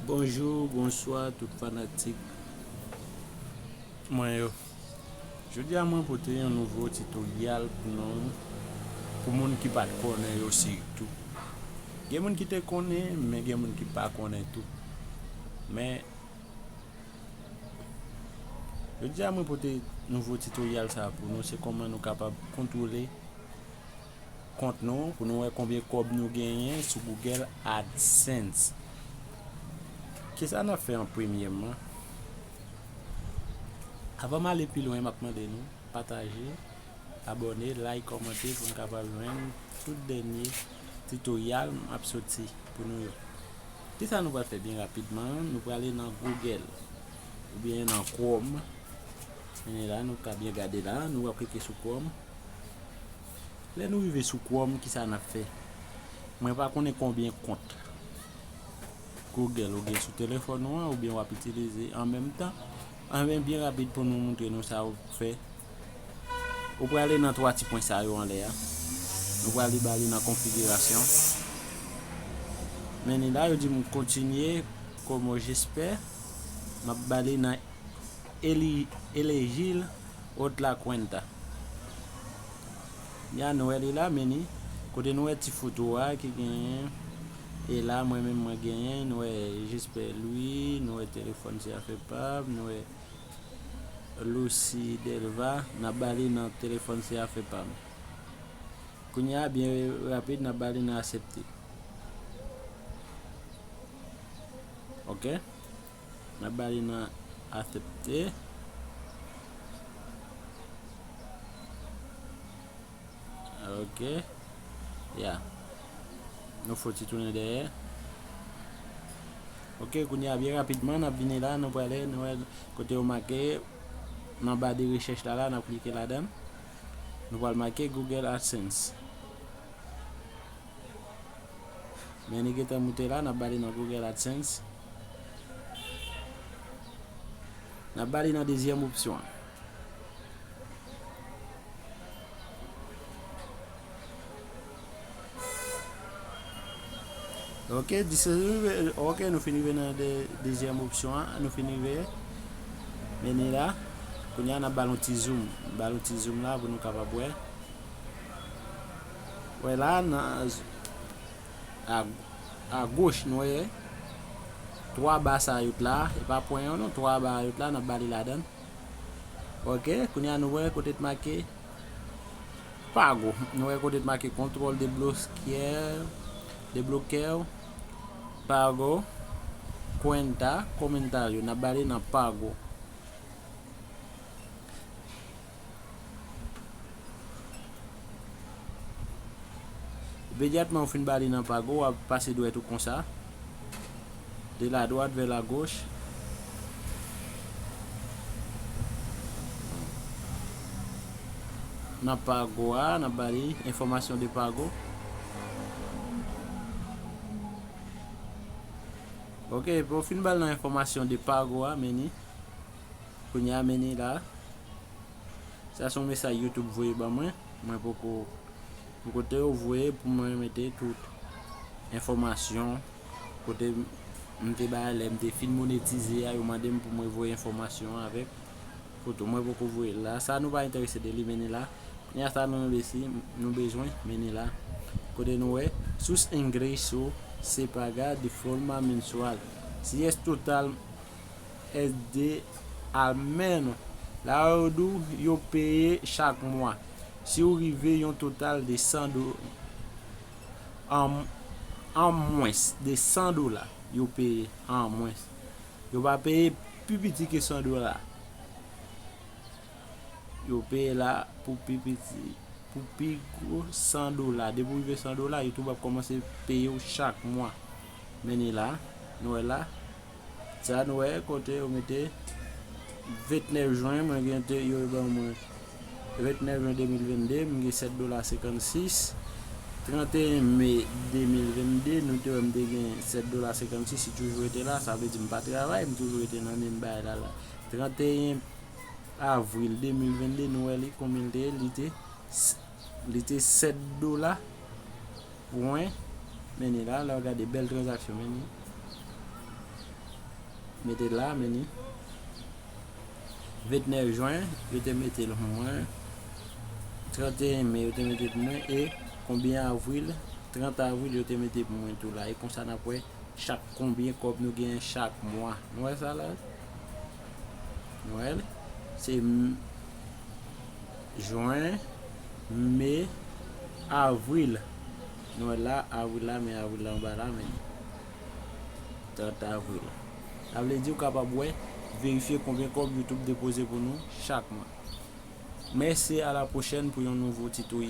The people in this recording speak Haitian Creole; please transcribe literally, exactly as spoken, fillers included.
Bonjou, bonswa tout fanatik mwen yo. Jodi a mwen pote yon nouvo titoryal pou nou, pou moun ki pa t konnen yo sitou. Gen moun ki te konnen, men gen moun ki pa konnen tou. Men, jodi a mwen pote nouvo titoryal sa pou nou, se kòman nou kapab kontwole kont nou, pou nou wè konbyen kòb nou genyen sou Google AdSense. Kisa n ap fè an premyèman? Avan m ale pi lwen, m ap mande nou pataje, abòne, like, kòmante pou n kapab jwenn tout dènye titoryal m ap soti pou nou yo. Kisa nou pral fè byen rapidman? Nou prale nan Google oubyen nan Chrome. Men la, nou ka byen gade la, nou ap klike sou Chrome. Lè nou rive sou Chrome, kisa n ap fè? Mwen pa konnen konbyen kont Google ou gen sou telefòn ou an, oubyen w ap itilize an menm tan. Anben, byen rapid pou nou montre nou sa ou fè. Ou prale nan twa ti pwen sa yo anlè a. Nou prale ba li nan konfigirasyon. Men ni la, yo di m kontinye, como j'espère. M ap ba li nan eli-, elegir otra cuenta. Ya, nou wè li la, men ni kote nou wè ti foto a ki genyen. E la, mwen menm, mwen genyen, nou wè, Jesper Louis, nou wè, telefòn se afè pa m, nou wè, Lucy Delva, n ap ba li nan telefòn se afè pa m. Kounye a, byen rapid, n ap ba li nan aksepte. Ok? N ap ba li nan aksepte. Ok. Ya. Nou fouti tounen dèyè. Ok, kounye a byen rapidman, n ap vini la, nou prale, nou wè kote yo make, nan ba de rechèch la, la, n ap klike ladan. Nou pral make Google AdSense. Men li gentan moute la, n ap ba li nan Google AdSense. N ap ba li nan dezyèm opsyon an. Ok, dis, ok, nou fin rive nan de, dezyèm opsyon an, nou fin rive. Men ni la, kounye a n ap ba l yon ti zoom, ba l yon ti zoom la pou nou kapab wè. Wè la, nan, a, agoch, nou wè twa ba sa yo t la, e pa pwen yo non, twa ba yo t la, n ap ba li ladan. Ok, kounye a nou wè kote t make Pago. Nou wè kote t make control de bloqueo, de bloqueo, Pago, cuenta, comentario. N ap ba li nan Pago. Imedyatman ou fin ba li nan Pago, w ap pase dwèt ou konsa. De la droite vers la gauche. Nan Pago a, n ap ba li enfòmasyon de Pago. Ok, pou w fin ba l nan enfòmasyon de Pago a, men ni. Kounye a, men ni la. Sa se yon mesaj YouTube voye ban mwen. Mwen poko, pou kote yo voye pou mwen mete tout enfòmasyon. Kote m te bay lè m te fin monetize a, yo mande m pou mwen voye enfòmasyon an avèk foto. Mwen poko voye l la. Sa nou pa enterese de li, men ni la. Kounye a sa nou bezwen, nou bezwen, men ni la. Kote nou wè, sus ingreso se paga de forma mensual. Si es total es de al menos. La yo di w yo peye chak mwa. Si w rive yon total de san do, an, an mwens de san dola, yo peye an mwens. Yo pa peye pi piti ke san dola. Yo peye la pou pi piti, pou pi gwo san dola. Depi w rive san dola, YouTube ap kòmanse peye w chak mwa. Men ni la, nou wè la. Sa nou wè kote yo mete vennèf jen, mwen gen te, yo ban mwen vennèf jen de mil vennde, mwen gen sèt dola senkannsis. Tranteyen me de mil vennde, nou te wè m te gen sèt dola senkannsis, li toujou rete la, sa vle di m pa travay, m toujou rete nan menm bagay la la. Tranteyen avril de mil vennde, nou wè li konbyen li te ye, li te, li te sèt dola. Pwen, men ni la, lè w gade bèl tranzaksyon, men ni. Mete la, men ni vennèf jen, yo te mete l pou mwen. Trannteyen me, yo te mete pou mwen. E konbyen avril? Trant avril, yo te mete pou mwen tou la. E konsa n ap wè chak konbyen kòb nou genyen chak mwa. Nou wè sa la? Nou wè l? Se m- jen, me, avril. Nou wè la, avril la, men avril la anba la, men trant avril. Sa vle di ou kapab wè, verifye konbyen kòb YouTube depoze pou nou chak mwa. Mèsi, a la pwochèn pou yon nouvo tito.